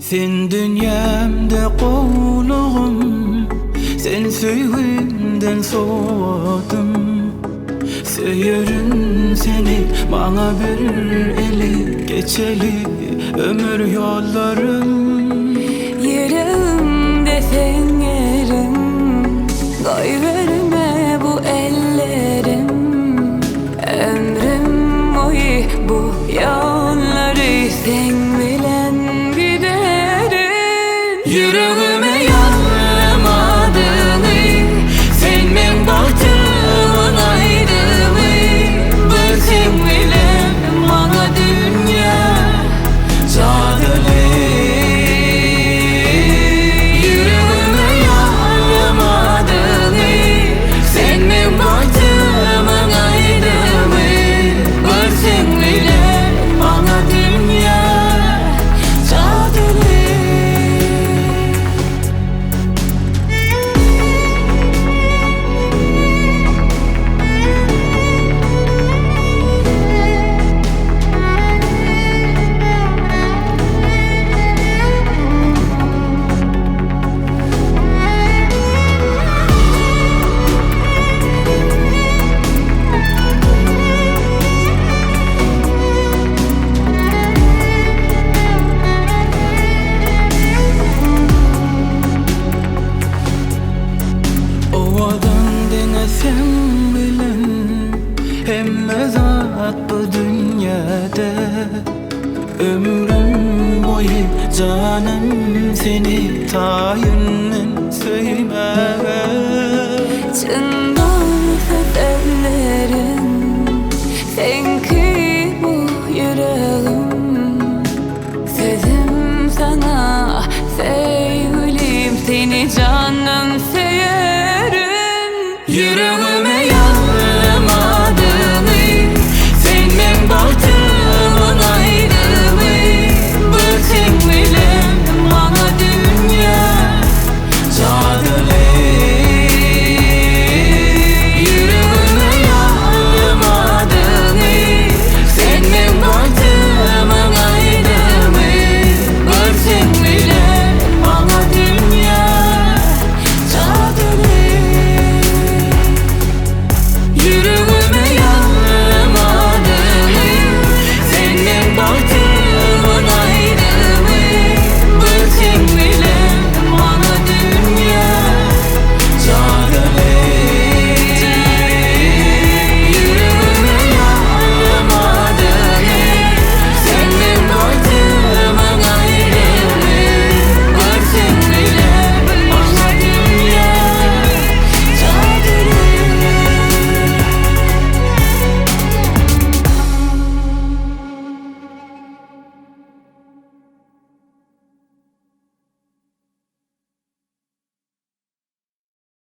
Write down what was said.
Sen dünýämde gowlugym, Sen söýgimden sowadym. Söýerin seni, maňa ber eli, Geçeli ömür ýollaryn. Ýüregimde seň ýeriň, Goýberme bu ellerim. Ömrüm boýy bu ýollary seň bilen giderin. Ýüregime ýaňlamadyňy, Sen meň bagtymyň aýdymy. Bir seň bilen maňa dünýä jadyly. Ýüregime ýaňlamadyňy, Sen meň bagtymyň aýdymy. Bir seň bilen maňa dünýä jadyly. Owadan diňe seň bilen hemme zat bu dünýäde. Ömrüm boýy janym seni taýyn men söýmäge. Çyn bolsa sözleriň, seňki bu ýüregim.